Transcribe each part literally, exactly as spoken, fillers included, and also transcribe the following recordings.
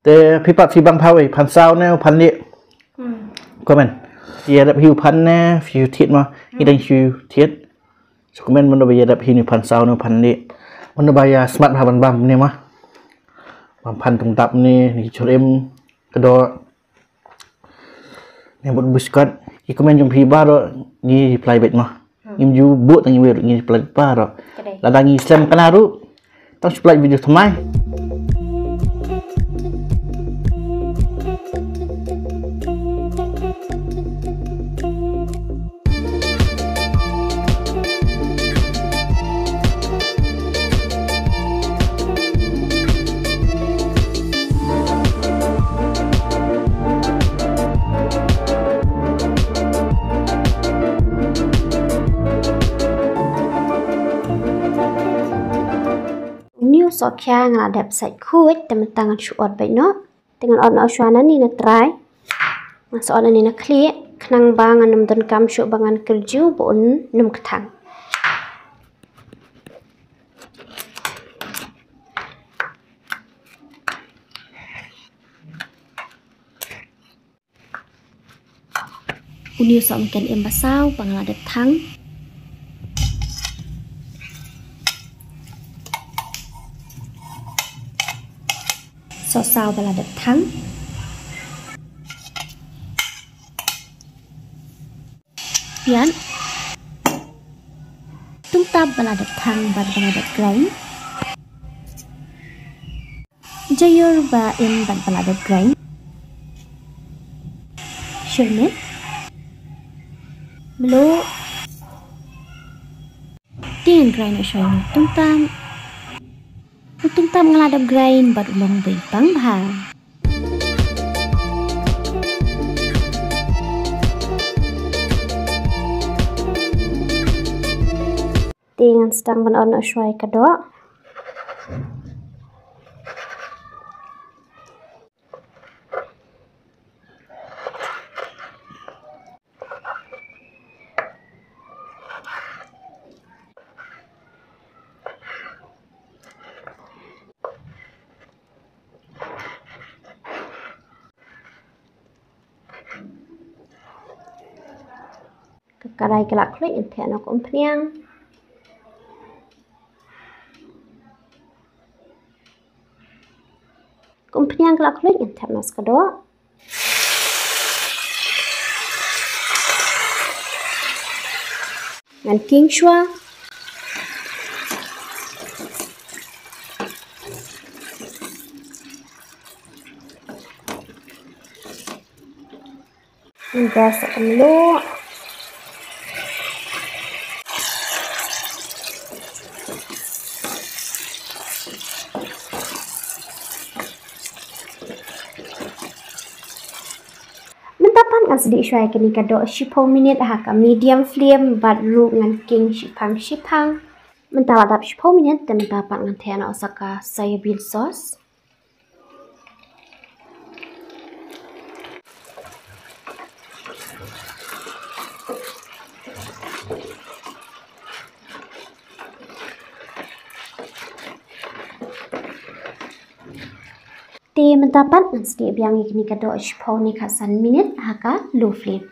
Te phi pat phi bang pha wei, phan saw ne phan lieh? Hmm. Comment. Phi ïa dep hi u phan ne phi u thied mo? Ngi dang hi u thied. Shu comment mynno ba ïa dep hi u phan saw ne phan lieh. Mynno ba ïa smat ha ban bam ne mo? Bam phan tungtap ne, ne ki chor im, kdoh, ne bud biskot. Ki comment jong phi baroh ngi reply beit mo. Hmm. Ngim ju buh tang ngi wei ruh, ngi reply baroh. Ka dei. Lada ngi slem kane ruh, tang shu peit video thymmai. Une u sohkhia nga la dep sait khuid, te mynta ngan shu ot beit noh. Te ngan ot noh shuwa nangne na trai. Ngan sa ot nangne na khlieh, khnang ba ngan ym donkam shuh ba ngan kyrju ba un ym kthang. Une u sohmynken im ba saw ba nga la dep thang. Sohsaw ba la dep thang. Pian. Tungtap ba la dep thang bad ba la dep grind. Jaiur ba im bad ba la dep grind. Shyrmit. Mluh. Te ngan grind noh shuwa ïa u tungtap. U tungtap nga la dep grind bad u long uwei u pang bha. Te ngan sdang ban ot noh shuwa ïa ka doh. Ka karai ka la khluit, ngan theh noh ka umphniang. Ka umphniang ka la khluit, ngan theh noh sa ka doh. Ngan king shuwa. Ngan gas sa ka mluh. Mynta pat ngan sdieh shuwa ïa kane ka doh shiphew minit ha ka medium flame bad ruh ngan king shiphang shiphang. Mynta la dap shiphew minit, te mynta pat ngan theh noh sa ka soya bean sauce. Te mynta pat ngan sdieh biang ïa kane ka doh shiphew ne khatsan minit ha ka low flame.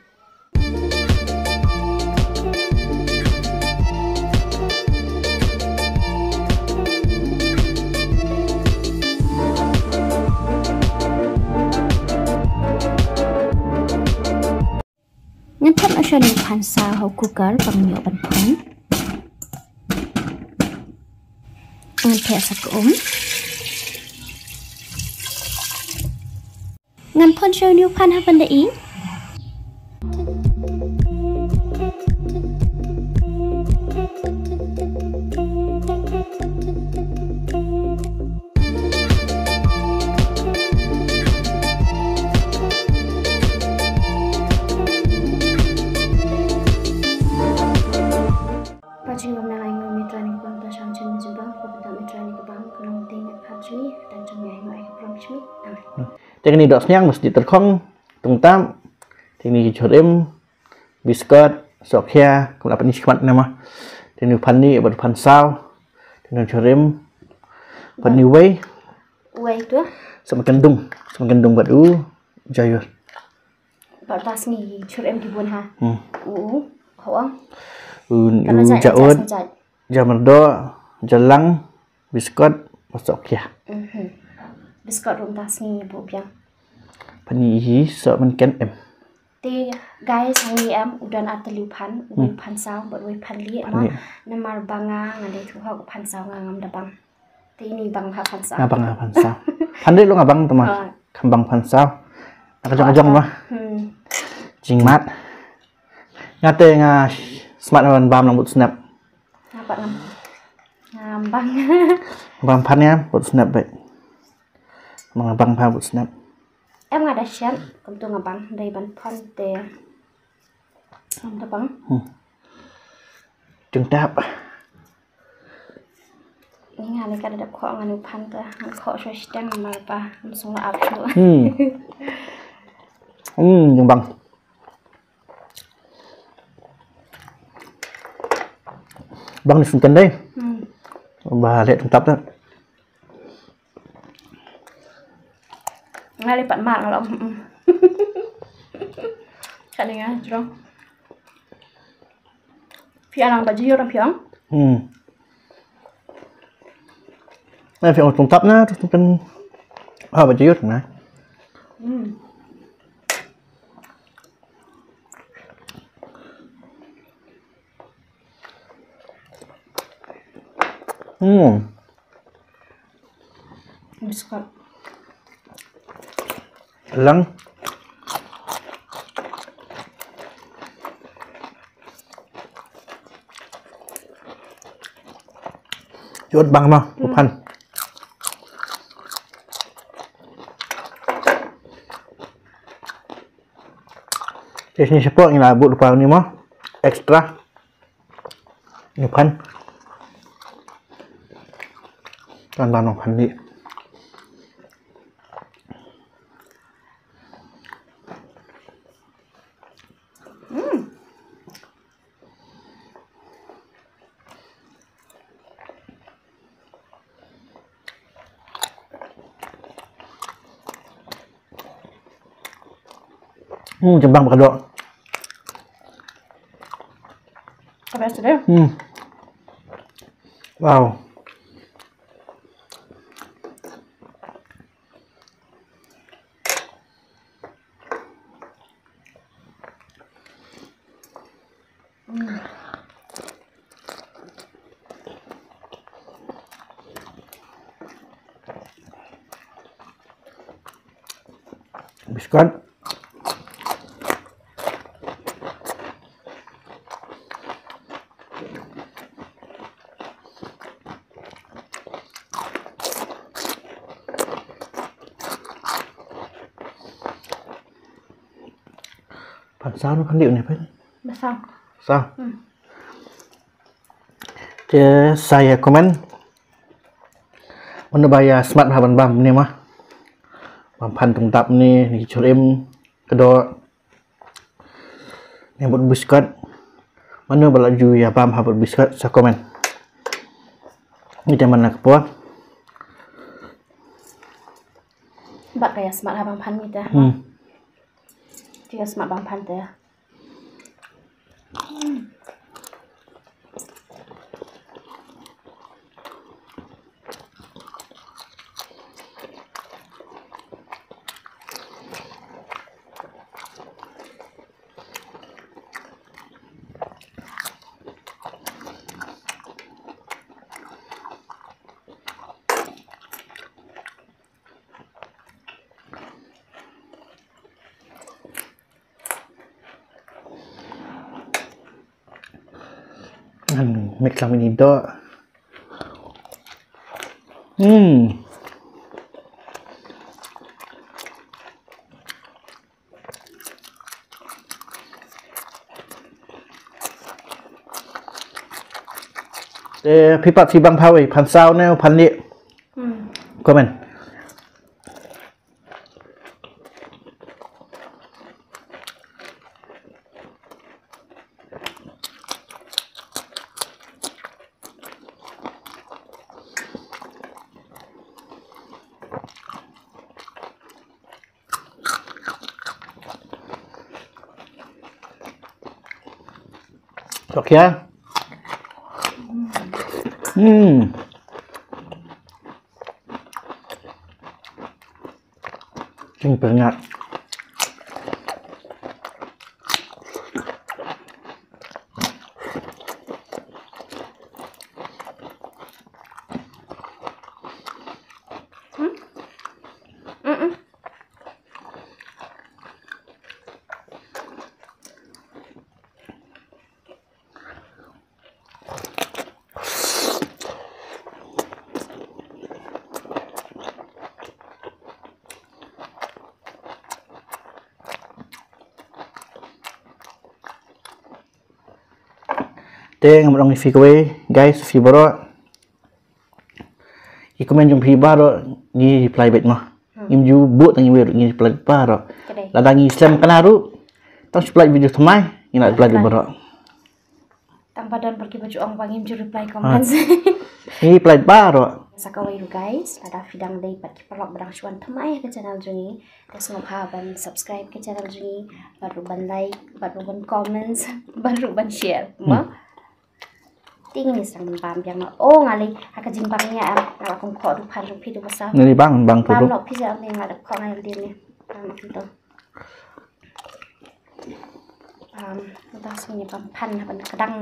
Ngan thep noh shuwa ïa u phan saw ha u cooker ba ngan ïoh ban phon. Ngan thep sa ka um. Ngan phon shuwa ïa u phan ha ban da i. Pajing bam na ngai ngam mitra ni kubang ta shang chen jubang ko ta mitra ni kubang ko nong ting pajing ni ta jong ngai ngai pram shmi. Amen. Te kane doh sniang mesti terkhong, tungtap, te kane ki chor im, biskot, sohkhia, kumla pat ni shikmat ne ma. Te kane phan ni, bad phan saw, te kane chor im, phan ni wei. Wei tu. Sa ma kyndung, sa ma kyndung bad u jaiur. Bad ta sngi chur em ki bun ha. Hmm. U, u, hawang. U, u jaiur. Jamrdo, jalang, biskot, masok ya. Mhm. Biskot rum ta sngi bu biang. Pani hi so man ken em. Te guys, hangne em u don ar tylli u phan, u phan saw bad u phan lieh. Namar ba nga nga dei tu hok phan saw nga ngam da bang. Te ini bang ha phan saw. Nga bang ha phan saw. Phan lieh lo nga bang tama. Kam bang phan saw. Nga jong jong ma. Hmm. Jingmat. Nga te nga smat ban bam lang bud snap. Nga pat ngam. Ngam bang. Bam phan ya bud snap baik. Manga bang pha bud snap. Em nga da shet, kumtu nga bang dei ban phan te. Ngam da bang. Hmm. Jung tap. Ni nga le ka da dep khoh ngan u phan te, ngan khoh shwa shiteng mar pa, ngam sung la ap shu. Hmm. Hmm, jung bang. Bang ni sungkan dei. Hmm. Ba le jung tap te. Nga le pat mar nga long. Ka ni nga jrong. Phi alang ba jior phi ong. Hmm. Nga phi ong tungtap na, terus tungkan. Ah, ba jior na. Hmm. Hmm. Biskot. Lang. Jot bang ma, hmm. Upan. Tes ni sepok ni lah but lupa ni ma. Extra. Ni pan. Kan ban pan di. Hmm. Hmm, jembang bakado. Ka best deh. Hmm. Wow. Biskot. Pan saw ne pan dih ne pan? Ba saw. Saw. Hmm. Te sa ïa comment. Mano ba ïa smat ha ban bam ne ma. Bam pan tungtap ne, ne churim, kado. Ne bud biskot. Mano ba la ju ïa bam ha bud biskot sa comment. Ni te man la ka por. Ba ka ïa smat ha bam pan ni te. Hmm. Te ïa smat bam pan te. Ngan mix lang ini doh. Hmm. Eh, phi pat phi bang pha wei, phan saw ne phan lieh. Hmm. Comment. Tok ya. Hmm. Jingpyrngat. Te ngam ong ïa phi kawei, guys, phi baroh. Ki comment jong phi baroh ngi reply beit mo. Hmm. Ngim ju buh tang iwei ruh, ngi reply baroh. Ka dei. Lada ngi slem kane ruh, tang shu plie video thymmai, ngi la reply baroh. Tang ba don bad kiba ju ong ba ngim ju reply comments. Ngi reply baroh. Sa kawei ruh guys, lada phi dang dei bad ki paralok ba dang shu wan thymmai ha ka channel jong ngi, te sngewbha ban subscribe ka channel jong ngi, bad ruh ban like, bad ruh ban comments, bad ruh ban share. Hmm. Mo? Te ngin ïa sdang ban bam biang noh. Oh, nga lei ha ka jingbam ïa, em, nga la kum khoh du phan jong phi du ba saw. Ngi bam, bam tu bam du. Noh phi ja, em, nga la dep khoh nga ïa lade ne. Bam noh phi tu. Bam, uta sngi bam phan haba na kdang.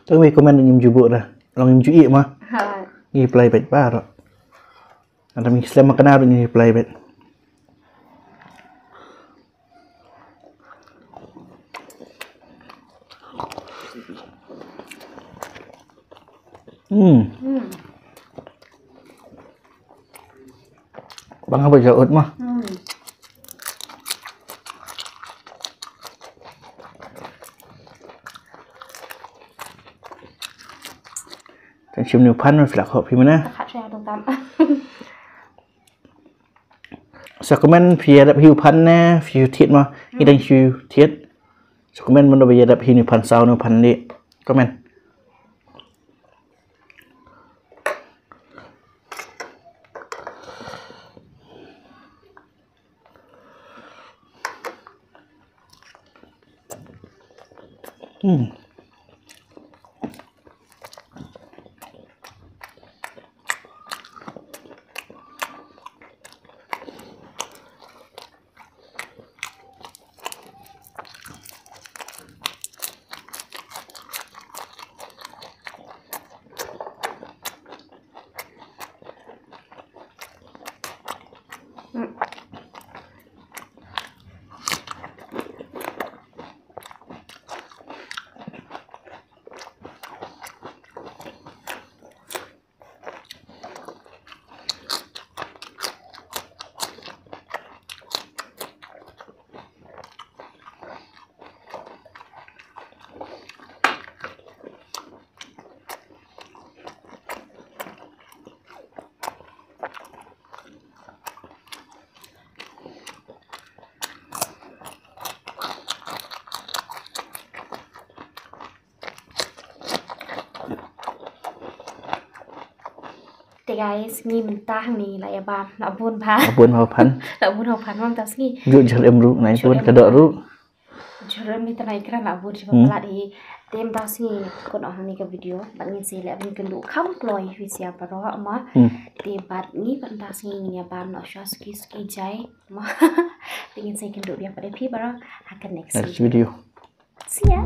Tang wei comment ngim ju buh da. Long ngim ju ïeh ma. Ha. Ngi reply beit baroh. Adam ngi slem ma kane ruh ngi reply beit. Hmm. Hmm. Bang haba ja ut ma. Hmm. Kan shim ni u phan, phi lah khoh phi mynne. Sa comment phi ïa dep hi u phan ne phi ïa thied ma. Ngi dang shu thied. Sa comment mynno ba ïa dep hi ni u phan saw ne u phan lieh. Comment. Hmm. Te guys, ngi mynta hangne la ïa bam, la bun bha. La bun ha u phan. La bun ha u phan, mynta sngi. Ju jhur em ruh, nai bun ka doh ruh. Jhur em, mynta nai kren la bun shi ba palat hi. Te mynta sngi, kut noh hangne ka video, bad ngin sa leh ban kynduh kham kloi hi sia baroh ma. Hmm. Te bad ngi mynta sngi ngin ïa bam noh sha suki suki jai ma. Te ngin sa kynduh biang pat ïa phi baroh ha ka next video. See ya.